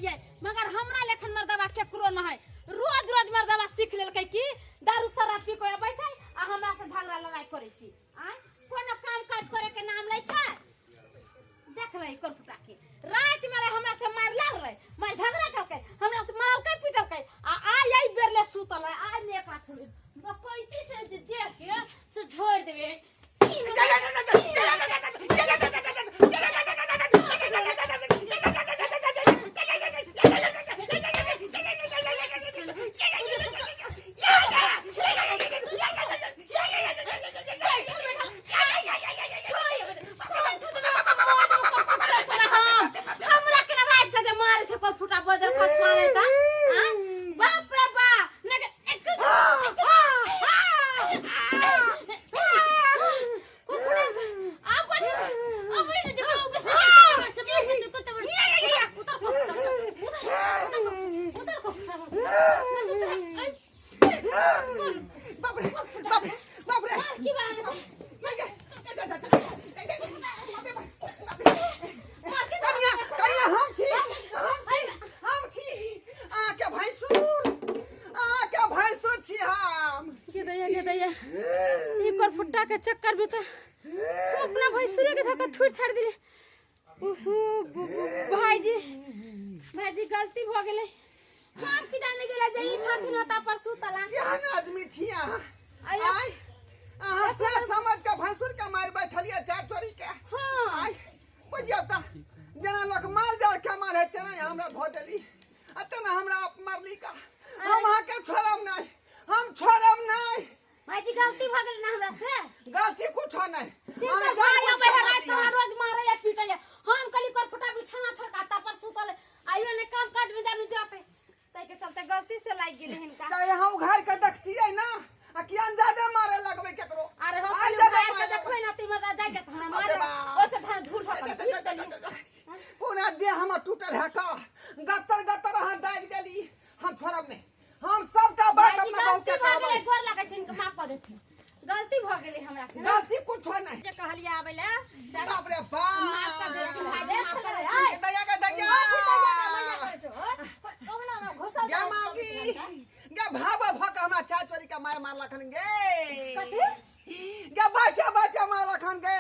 गेलियै, मगर हमरा लेखन मर्दबा केकरो न है। रोज रोज मर्दबा सीख लेलकै कि दारू शराब पी के अबै छै आ हमरा से झगड़ा लड़ाई करै छी। आय कोनो काम काज करे के नाम लै छै। देख रही कोन फुटा के राति में हमरा से मार लड़लै, मार झगड़ा करकै, हमरा से मारलकै पिटलकै आ आइ एहि बेर ले सुतल है। आइ ने एकरा छोड़बै, बकैती से जे देख के से छोड़ देबै। हमरा के रात के जे मारे छै कोन फुटा बजर खसवाने त बाप रे बा ने। बाप रे बाप रे बाप रे, कनिया कनिया, हम छी हम छी हम छी, अहाँके भैंसुर, अहाँके भैंसुर छी हम। के दैया के दैया, ई कर फुट्टा के चक्कर में तो अपना भैंसुरे के धक्का थुर थार दिले। ओहो भाईजी भाईजी, गलती भ गेलै। हम की जाने गेला जे ई छथिन ओता पर सुतला। केहन आदमी छी अहाँ? आय अहाँ से समझ के भैंसुर के मारि बैठलियै चाय चोरी के? हाँ। आय बुझियौ तऽ जेना लोक माल जाल के मारे तेना हमरा धो देली आ तेना हमरा आप मारली का। हम अहाँके छोड़ब नहि, हम छोड़ब नहि। भाईजी, गलती भ गेल ना हमरा से? गलती कुछो नहि। ठीक है भाई, अब है रात में रोज मारे या पीटे या। हम कली कर फुटा बिछाना छोड़ के आता पर सुतल आइयो ने काम काज में जानू जाते, तै के चलते गलती से लाग गेलै हिनका। तऽ यहाँ उघार के देखतियै ना आ कि अंजादे मारे लगबै केकरो। अरे हम आइ कली जादे उघार के मारे देखबै ना ती मर्दा जाय के त हमरा बाप रे मारे। बाप। ओसे धान धूर सकल। पूरा देह हमर टूटल है का, गत्तर गत्तर अहाँ दागि देली। हम छोड़ब नहि, हम सबटा बात भाईजी, अपना बहू के गलती भऽ कहबै। गेलै, गोर लागै छै हिनका, माफ कऽ देथिन, गलती भऽ गेलै हमरा से। गलती कुछो नहि। जे कहलियै आबै लए। बाप रे माफ कऽ देथिन बाप, भाईजी, माफ कऽ देथिन। गे दैया गे दैया, गे माउगी गे, भाव भ के हमरा चाय चोरी के मार मारलखन गे। कथी? गे बच्चा बच्चा मारलखन गे,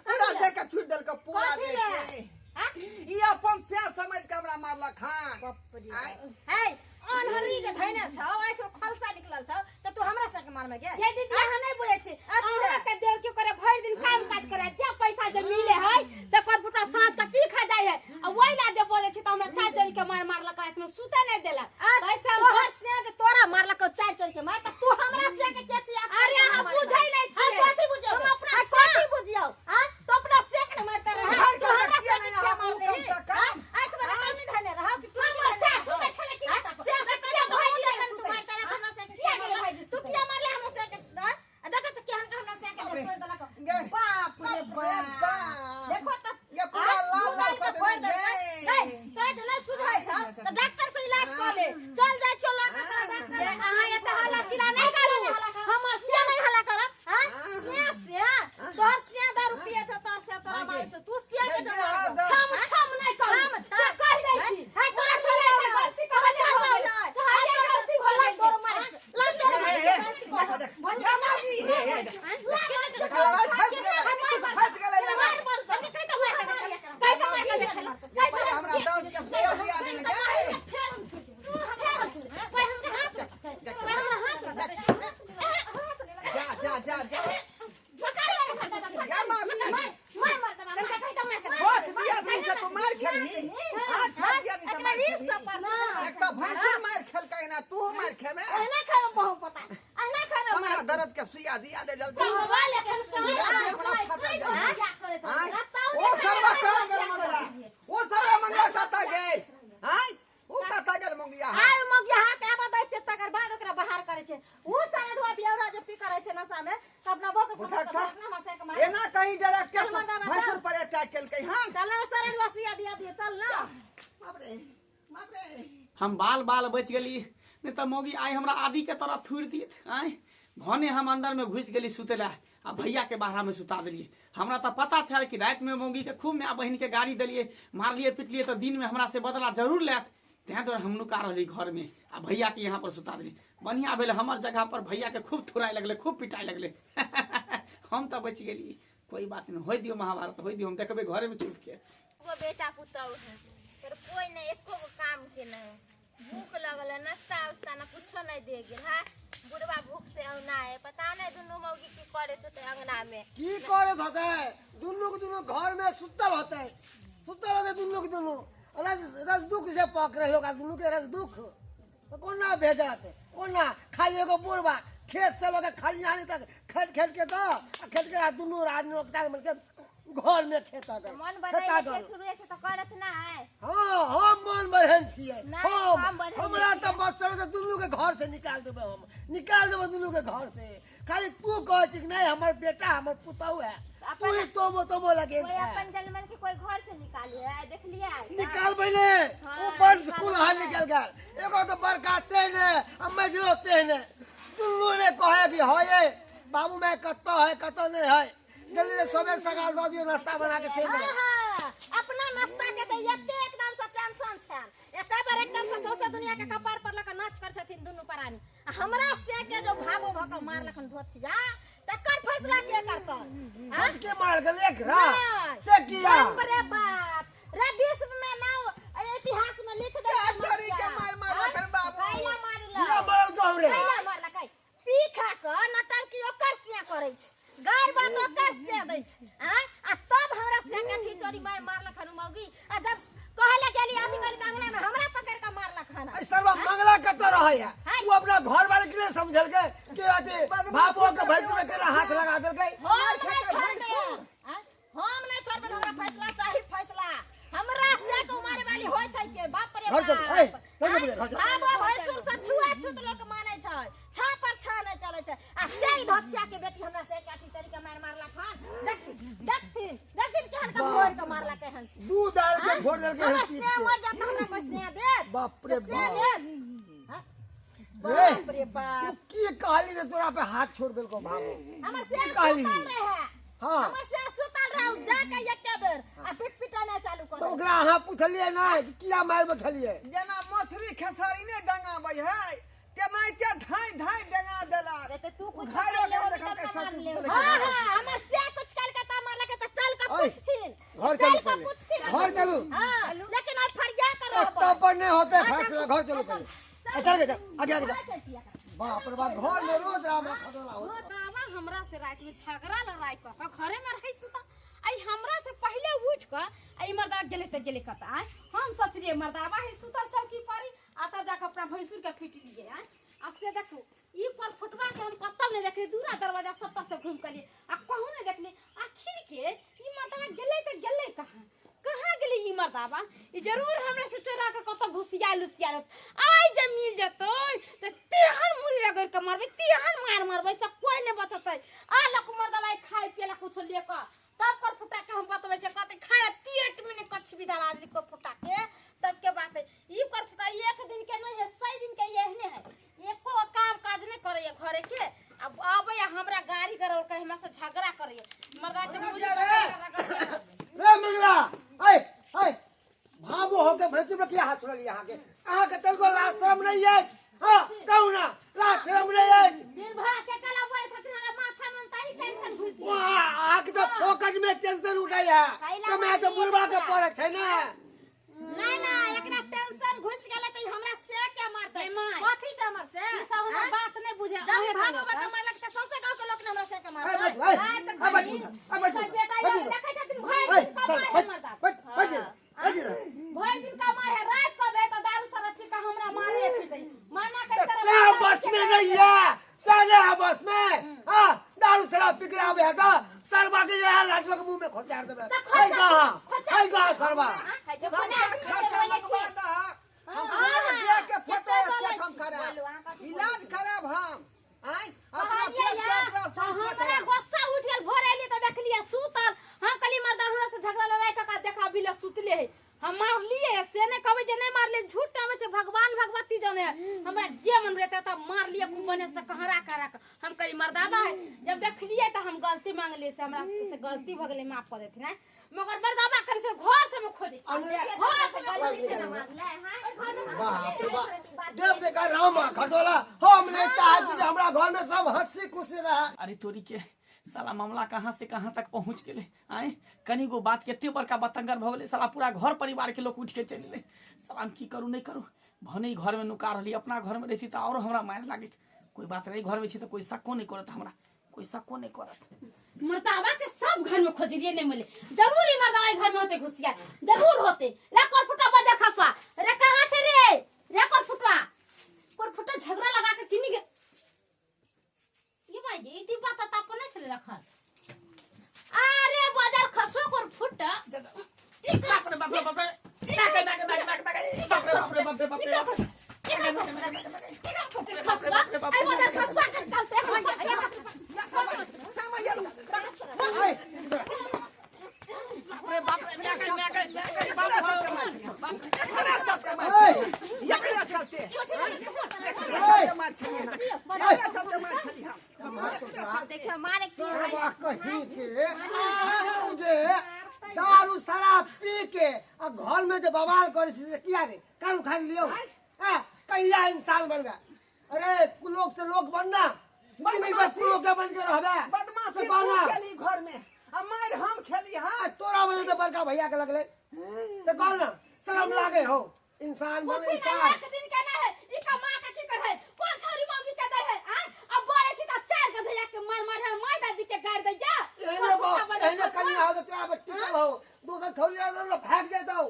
पूरा देह के छूट देलक पूरा कथी देह ले? के। ई अपन से समझ के हमरा मारलखन। आय। है अनहरी जे धैने छौ, आँखि में खलसा निकलल छौ, तऽ तू हमरा सबके मारमे गे? ये दीदी, अहाँ नहीं बोले छी। अच्छा। अहाँ के देव के करे भरि दिन काम काज करे, जे पैसा जे मिले है त कर फुटा साँझ के पी खा जाय है आ वही ला जे बोले छी त हमरा चार चोरी के मार मारलक, रात में सुते नहीं देलक। आ पैसा तोहर से जे तोरा मारलक चार चोरी के मार, तऽ तू हमरा से के के छी? अरे अहाँ बुझै नहीं हम छियै। कथी बुझियौ? हम अपना आ कथी बुझियौ? आ तू अपना से के ने मारते रहे, घर तू के हमरा देखिए से नहीं के किया अहाँ मारले? कम से कम। आँखि में कमी धैने रहौ कि तू हमर सासु के छलै कि नहि? से से किया तो भाईजी भाईजी लग तू सुतै? मारते रहे, हमरा से के किया किया गेलै मारले? भाईजी तू सुतै? किया मारले हमरा से के? आ देखो तऽ केहन के हमरा से के बाप रे। छोड़ देलक। गे। बाप रे बाप रे बाप। बाप। देखो तऽ ये पूरा आ, लाल लाल मुँह कऽ के फोड़ि देने देलकै। गे। नहीं, तोरा जे नहि सुझै छौ तऽ डॉक्टर से इलाज कऽ ले, चल जाइ छियौ लऽ कऽ तोरा डॉक्टर। ये अहाँ एते हल्ला चिल्ला नहीं करू, हमर किया नहीं हल्ला करब? हाँ? हाँ। सिया सिया तोहर सिया दारू पिए छौ, तोहर सिया तोरा हाँ मारै गे। छौ, तू सिया के गे, जो गे, मारबौ। हाँ, छम छम नहीं करू। छम, छम। से कहि दै छी। है तोरा छोड़बौ नहि, गलती तोरा कहलियै छोड़बौ भऽ गेल। नहि। तोहर है ये तोरा गलती भऽ लात गेल। तोरो मारै छौ, लात तोरो मारै छौ, हे, गलती कहब। गे माउगी। देखा लड़ाई फंस गेलै, फंस गेलै लड़ाई। पहिले हमरा दस के सुइया दिया देने गे। जा जा जा जा गे माउगी, छोट दिया आदमी से तू मार खेलही? हाँ, छोट दिया आदमी से मार खेलही? एक तऽ भैंसुर मार खेलकै ना, तू मार खेबे? अहिना खाबे बहु पता, अहिना खाबे। हमरा दर्द के सुइया दिया दे जल्दी। आय, ओ सरवा कहाँ गेल मंगला? ओ सरवा मंगला कतऽ गेल? आय, ओ कतऽ गेल मंगिया? आय मगिया के आबऽ दै छै, तकर बाद ओकरा बाहर करै छै। उ सारा धोआ बियौरा जे पी करै छै नशा में, तऽ अपना बहू के उठा, समझ उठा। अपना मसा के मारे। एना कहीं डरा के चल मर्दाबा, चल। भैंसुर पर अटैक केलकै हन। चल ना, सारा धोआ सुइया दिया दिए, चल ना। बाप रे बाप रे, हम बाल बाल बचि गेली, नहि तऽ मौगी आइ हमरा आदि के तरह थुरि दित। आँय, भने हम अंदर में घुसि गेली सुतै लए। आ भैया के बाहरा में सुता देलिए। हमरा तो पता छल कि रात में मौगी के खूब माय बहिन के गाड़ी देलिए, मारलिए पिटलिए, तो दिन में हमरा से बदला जरूर लेत, तें दुआरे हम नुका रहली घर में आ भैया के यहाँ पर सुता देली। बढ़िया भेल, हमर जगह पर भैया के खूब थुराए लगले, खूब पिटाए लगले। हम तो बच गेली, कोई बात नहीं, होय दियो महाभारत, होय दियो, हम देखबे घरे में छुप के। एगो बेटा पुतहु है पर कोई नहीं एको गो काम के नहीं, भूख लगल है, नाश्ता उस्ता ना कुछो नहीं दे गेल है, बुढ़वा भूख से औना है, पता नहीं दुनू मौगी की करे होते अंगना में, की करे होते, दुनू के दुनू घर में सुतल होते, सुतल होते दुनू के दुनू, रज रजदुख से पकड़े लोग दुनू के रजदुख तो कोना भेजत, कोना खाली एगो बुढ़वा खेत से लोग खलिहानी तक खेत खेत के तो खेत के दुनू आदमी लोग मिलके घर में खेत मन बढ़े शुरू से तो करत ना है। हां हम मन बढ़न छिए, हम हमरा त बचल त दुनू के घर से निकाल देबे, हम निकाल देबे दुनू के घर से। खाली तू कह छी नहीं हमर बेटा हमर पुतहु है, तू ही तोमो तोमो लगे कोई अपन जलमन के कोई घर से निकाली है, देखलिए निकाल बने ओ बंश कुल हां निकल गेल, एगो तो बड़का तेने आ मजलो तेने दुनू ने कहे कि होए बाबू मैं कत्तो है कत्तो नहीं है, जल्दी से सबेर सकाल दऽ दियौ नाश्ता बना के से। हां अपना नाश्ता के त एते एकदम से टेंशन छन, एक बार एकदम से सौसे दुनिया के कपार पर लक नाच कर छथिन दुनू प्राणी, हमरा से के जो भागो भक मार लखन धोथिया तकर फैसला के करतन, हां के मार गेल एक रा से किया, बाप रे बाप रे विश्व में नाव इतिहास में लिख दे के मार मार लखन बाबू कैला मारला किया मारल गौ रे, कैला मारला कै पी खा क नटंकी ओकर से करै छै, गाय बात ओकर से दै छै, आ तब हमरा से काठी चोरी मार मारलक हन मौगी, आ जब कहले गेली आदि गली अंगना में हमरा पकड़ के मारलक हन। ऐ सरवा मंगला कत रहै है, उ अपना घर वाले के नहीं समझल के के अथी भाबो के भैंस के हाथ लगा देलकै। हम नहीं छोड़बे, हम नहीं छोड़बे, हमरा फैसला चाही, फैसला हमरा से के मारे वाली होय छै के, बाप रे घर चल, ए चल बोले घर चल, भाबो भैंसुर से छुआ छूत लोक मानै छै, छा पर छा नहीं चलै छै, आ से धोछिया के बेटी हमरा से काठी चोरी के मार मारलक हन, देखथिन देखथिन देखथिन केहन के मोर के मारलक हन, दूध डाल के फोड़ देलकै हन, से मर जात हमरा कोई से देत, बाप रे बाप बाप रे बाप, तू की कहली जे तोरा पे हाथ छोड़ देलको भाबो, हमर से सुतल रहे, हां हमर से सुतल रहे, जाके एके बेर आ पिट पिटाना चालू कर, तो ओकरा अहाँ पुछलिए ना कि किया मार बैठलिए, जेना मसरी खेसारी ने डंगाबै है तेनाहिते धाई धाई डंगा देला, ते तू कुछ हां हां हमर से कुछ कर के त मारलक त चल के पूछथिन, घर चलू पहले, घर चलू, हां लेकिन आज फरिया कर रहब तब पर नहीं होते फैसला, घर चलू पहले, चल के चल आगे आगे जा, बाप रे बाप घर में रोज राम खतरा होत, बाबा हमरा से रात में झगड़ा लड़ाई क के घरे में रही सुता, आई हमरा से पहले उठ के आई मर्दा गेले त गेले कत आय, हम सोचलिए मर्दाबा ही सुतल चौकी पर आ तब जाके अपना भैंसुर के पीट लिए आय, आ से देखू ई पर फुटवा के हम कतौ नहीं देखली, दूरा दरवाजा सब से घूम के लिए आ कहूं नहीं देखली, आखिर के ई मर्दाबा गेले त गेले कहां कहां गेले ई मर्दाबा, ई जरूर हमरा से चोरा के कतौ घुसिया लुसिया आइ जे मिल जतै त तेहन मुड़ी रगड़ के मारबै, तेहन मार मारबै सब कोई नहीं बचतै, आ लक मर्दाबा खाय पियला कुछ ले के तब पर फुटा के हम बतबै छै कहते खाय पेट में ने कछ भी धरा देली को फुटा के, तब के बात है ई पर फुटा एक दिन के नहीं है 100 दिन के एहने है, एको काम काज नहीं करैया घरे के, अब आबै हमरा गाड़ी करल के हमरा से झगड़ा करैया मर्दा के मुड़ी रे मंगला, ऐ ऐ भाबो हो के भैंसुर पर किया हाथ छोड़लिए अहाँ के, अहाँ के तनको लाज शरम नहीं अछि, हां कहू ना लाज शरम नहीं अछि, दिन भर के कला बोले छथिन हमरा माथा में ताही टेंशन घुस गेल, अहाँ के त फोकट में टेंशन उठाई है, कमाए त बुढ़वा के पड़े छै ना, नहीं ना एकरा टेंशन घुस गेलै त हमरा से के मारतै, कथि छै हमर से ई सब हमरा बात नहीं बुझे, जब भागो बका मारलक त सौसे गांव के लोक ने हमरा से के मारतै, ए बैठ बैठ बेटा ये देखै छथिन भरि दिन कमाय है मर्दा, बैठ बैठ बैठ भरि दिन कमाय है, रात कब है त दारू शराब पी के हमरा मारे पीटै, माना के तरह बस में नहीं है सारे बस में, हां दारू शराब पी के आवे है त सरवा के यार लाट लोग मुंह में खोचार देबे, है कहां है कहां सरवा खर्चा लगवा दह, हम पूरा दे के फोटो से हम खराब इलाज खराब हम आय अपना पेट के ऑपरेशन से हमरा गुस्सा उठ गेल, भोर एलिए त देखलिए सुतल, हम कहली मर्दा हमरा से झगड़ा लड़ाई क के देखा बिले सुतले है, हम मारलिए से नहीं कहबै जे नहीं मारलिए, झूठ कहबै छै भगवान भगवती जाने हमरा जे मन रहते त मार लिए खूब बने से कहरा कहरा के। हम करी मर्दाबा है जब देखलिए त हम गलती मांगलिए से हमरा से गलती भ गेलै माफ कर देथिन हैं मगर मर्दाबा करे से घर से हम खोजै छी घर से हम खोजै छी मारले हां ओइ घर में बाप रे बाप देव देखा रामा खटोला हम नहीं चाहै छी जे हमरा घर में सब हंसी खुशी रहे। अरे तोरी के साला मामला कहाँ से कहाँ तक पहुँच गेलै आँय कनी गो बात के एते बड़का बतंगर भऽ गेलै साला पूरा घर परिवार के लोग उठि के चलि गेलै साला हम की करू नहीं करू भने ही घर में नुका रहली अपना घर में रहती तऽ आओर हमरा मारि लागैत कोई बात नहीं घर में छी तऽ कोई शक्को नहीं करत हमरा कोई शक्को नहीं करत। मर्दावा के सब घर में खोजलिए नहीं मिले जरूर ही मर्दावा के घर में होते घुसिया जरूर होते रे कोर फुटा बजर खसवा रे कहाँ छे रे रे कोर फुटवा कोर फुटा झगड़ा लगा के किनी के ये भाई ये डिब्बा त ताप नहीं छले रखल अरे बजर खसवा कोर फुटा बाप रे बाप रे बाप रे नाक नाक नाक नाक नाक बाप रे बाप रे बाप रे बाप रे बाप रे खसवा ए बजर खसवा के चलते हम बाप रे बाप रे नाक नाक नाक बाप रे बाप एकरा चलते मार एकरा चलते ए, मार खेली हम एकरा चलते मार खेली हम देखियो मारे की सरवा कहीं के तू जे दारू शराब पी के आ घर में जे बवाल करे छी से किया रे कान उखाड़ लियो ए कहिया इंसान बन गया। अरे लोग से लोग बनना नहीं नहीं बस लोग के बन के रहबे बदमाशी से तू बना। खेली घर में आ मार हम खेली। हाँ तोरा वजह से बड़का भैया के लगले तो कौन ना शर्म लागे हो इंसान बन कुछ नहीं इंसान। एक दिन के नहीं है ई कमा के की करे कौन छौरी मौगी के दे है आ अब बोले छी त चार के धैया के मार मार है माय दादी के गाड़ दे जा एहने एहने कनिया हो तो तोरा पर टिकल हो दोसर छौरी रहतौ तो फेंक देतौ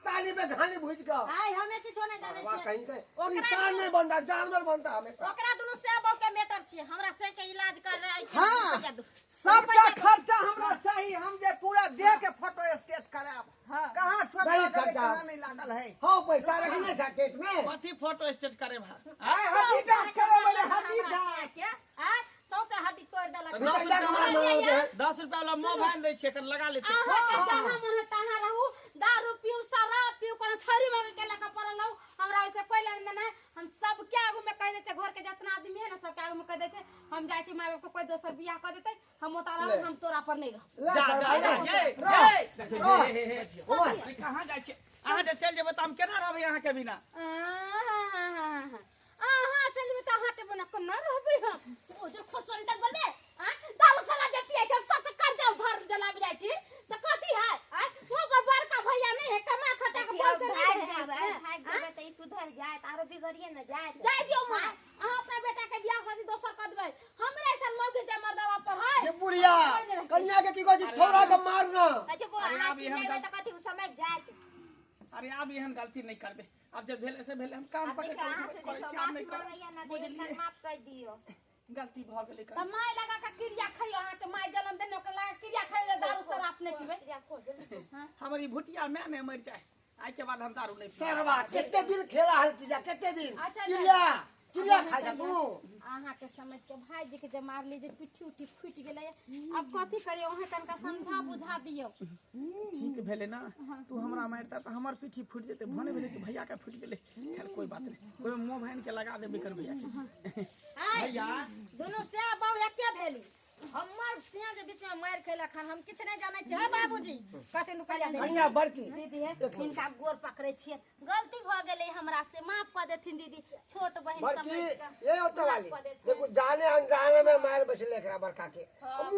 ताली पे घानी भुज के। आय हमें किछो नहीं जानै वाह छियै। कहीं के ओकरा इंसान नहीं बनता जानवर बनता हमेशा। ओकरा दुनू से बहु के मैटर छियै हमरा से के इलाज कर रहे के हाँ। रुपैया दू। सबटा खर्चा हमरा चाहिए हम जे पूरा देह के फोटो स्टेट कराब। हाँ। कहाँ चोट नहीं लागल है खर्चा। कहाँ नहीं लागल है। हो पैसा रखने छा टेट में कथी फोटो स्टेट करे भा आय हड्डी जांच करे वाले हड्डी जांच के आय सौंसे हड्डी तोड़ देलक। दस रुपैया रुपया कमा लेबै। 10 रुपया वाला मोबाइल दै छै एकर लगा लेते। अहाँ के जहाँ मन हो तहाँ रहू दारू पीऊ शराब पीऊ कोनो छौरी मौगी के लगा पड़ल रहू हमरा ओइसे कोई लेन देन नहीं। हम सबके आगू में कह दै छै घर के जितना आदमी है ना सबके आगू में कह दै छै हम जाइ छी my बाप के कोई दोसर बियाह कर देतै हम ओतऽ रहब हम तोरा पर नहीं रहब। ले जा सर, जा ले। ये रह, ये रह। हे हे हे कहाँ जाइ छै अहाँ जे चलि जेबै तऽ हम केना रहबै अहाँ के बिना। अहाँ चलि जेबै तऽ अहाँके बिना केना रहबै हम ओ जे खोसरी तक बोलबे आ दारू शराब जे पियै छै सस कर्जा उधार जलाबे जाइ छी तऽ कथी है आ वहाँ पर बड़का भैया नहीं है कमा खटा के बोल के नहीं है भाग जेबै तऽ ई सुधर जायत आरो बिगड़िए न जायत। जाय दियौ माँ अहाँ अपना बेटा के बियाह शादी दोसर कर देबै हमरा ऐसन मौगी जे मर्दवा पर है ये बुढ़िया कनिया के की कहै छी छौड़ा के मारना। अच्छा बौआ, अरे अहाँ आब एहन चिल्लेबै गलती- तऽ कथी उ समझ जायत। अरे आब एहन गलती नहीं करबै अब जब भेल ऐसे भेल हम काम आब पकड़ देखियौ, के अहाँ से करै देखियौ, छी आब नहीं माफी मांगैया करब ना, तऽ बुझलियै एखन माफ कर दियौ। गलती भऽ गेलै तऽ माय लगा के क्रिया खइयो अहाँ के माय जन्म देने ओकरा लगा के क्रिया खइयो दारू शराब नहीं पीबै। हमर ई भुटिया माय नहि मरि जाय आइ के बाद हम दारू नहीं पीबै। सरवा कते दिन खेला हल किया कते दिन अच्छा, क्रिया क्रिया खाइ जा तू। अहाँ के समझ के भाईजी के जे मारली जे पिट्ठी उट्ठी फूटि गेलै अब कथी करियौ अहाँ तनका समझा बुझा दियौ। ठीक भेलै ना तू हमरा मारता तऽ हमर पिट्ठी फूटि जेतै भने भेलै कि भैया के फूटि गेलै खैर कोई बात नहीं कोई मोबाइल के लगा देबै कर भैया के। आय भैया दुनू से बहु एके भेली हमर सिया के बीच में मार खेलक हन हम किछु नहीं जानै छियै हे बाबूजी कथी रुपैया दै कनिया बड़की दीदी है हिनका गोर पकड़ै छियै गलती भऽ गेलै हमरा से माफ कऽ देथिन दीदी छोट बहिन बड़की समझ कऽ ये होता माफ वाली कऽ देथिन। देखो जाने अनजाने में मार बचले एकरा बड़का के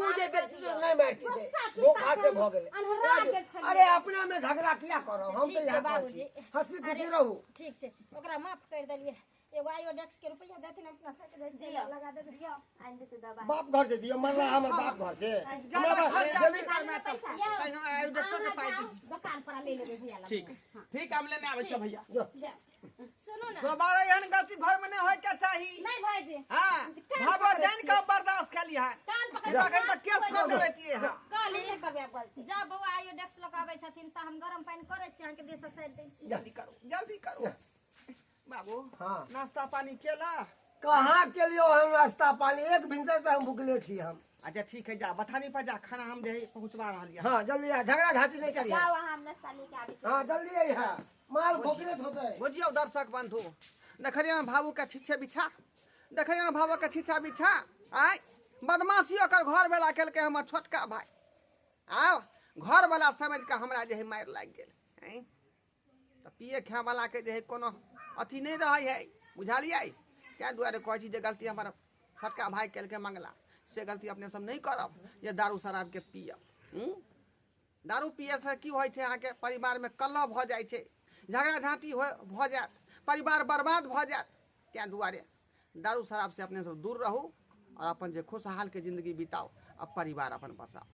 मुझे देखती तो नहीं मारती थे गुस्सा पिस्सा धोखा से भऽ गेलै। अन्हरा गेल छलियै। अरे अपना में झगड़ा किया करो हम ठीक तो छै यहाँ पर बाबूजी। छी हंसी खुशी रहू। ठीक छै ओकरा माफ कर देलियै एगो आयोडेक्स के रुपैया देथिन अपना सके जाइ छियै लगा देबै। आनि देतै दबाइ। बाप घर से दियो मरला हमर बाप घर से ज्यादा हमरा बाप- खर्चा नहीं करना तब कहियो आयोडेक्सो के अहाँ पाइ जाउ, दी। दोकान पर ले लेबै भैया लग। ठीक ठीक हम लेने आबै छियै भैया। जाउ। सुनू ना दोबारा एहन गलती घर में नहीं होय के चाही। नहीं भाईजी हाँ कान भाबो पकड़ै जान छियै। के बर्दाश्त खेली है कान पकड़ तखन तऽ केस कऽ दे रहितियै हम। कहली नहि करबै आब गलती। जा बौआ आयोडेक्स लऽ कऽ आबै छथिन तऽ हम गरम पानि करै छी अहाँके देह से सारि दै छी। जल्दी करू जल्दी करू बाबू। हाँ। नाश्ता पानी केला कहाँ के लियो हम नाश्ता पानी एक भिनसर से हम भुखले छी हम। अच्छा ठीक है, जा बथानी पर जा, खाना हम जे है पहुंचवा रहलियै। हाँ जल्दी आ, झगड़ा झांटी नहीं करिए। जाओ अहाँ, हम नाश्ता लेके आबै छी। हाँ जल्दी आई है, माल भोकरे होते। बुझियौ दर्शक बंधु, देखलियै ने भाबू के छिछे बिछा, देखलियै ने भाबू के छिछा बिछा। आय बदमाशी ओकर घर वाला केलकै हमर छोटका भाई, आब घर वाला समझ के हमरा जे है मारि लागि गेल। आँय तऽ पिए खाए वाला के जे है कोनो अथी नहि रहै है, बुझलियै? ताहि दुआरे कहै छी जे गलती हमर छोटका भाई केलकै मंगला, से गलती अपने सब नहि करब जे दारू शराब के पियब। दारू पियैसँ की होइ छै, अहाँके परिवारमे कलह भऽ जाइ छै, झगड़ा झाँटी हो भऽ जायत, परिवार बर्बाद भऽ जायत। ताहि दुआरे दारू शराबसँ अपने सब दूर रहू और अपन जे खुशहालके जिंदगी बिताउ आ परिवार अपन बसाउ।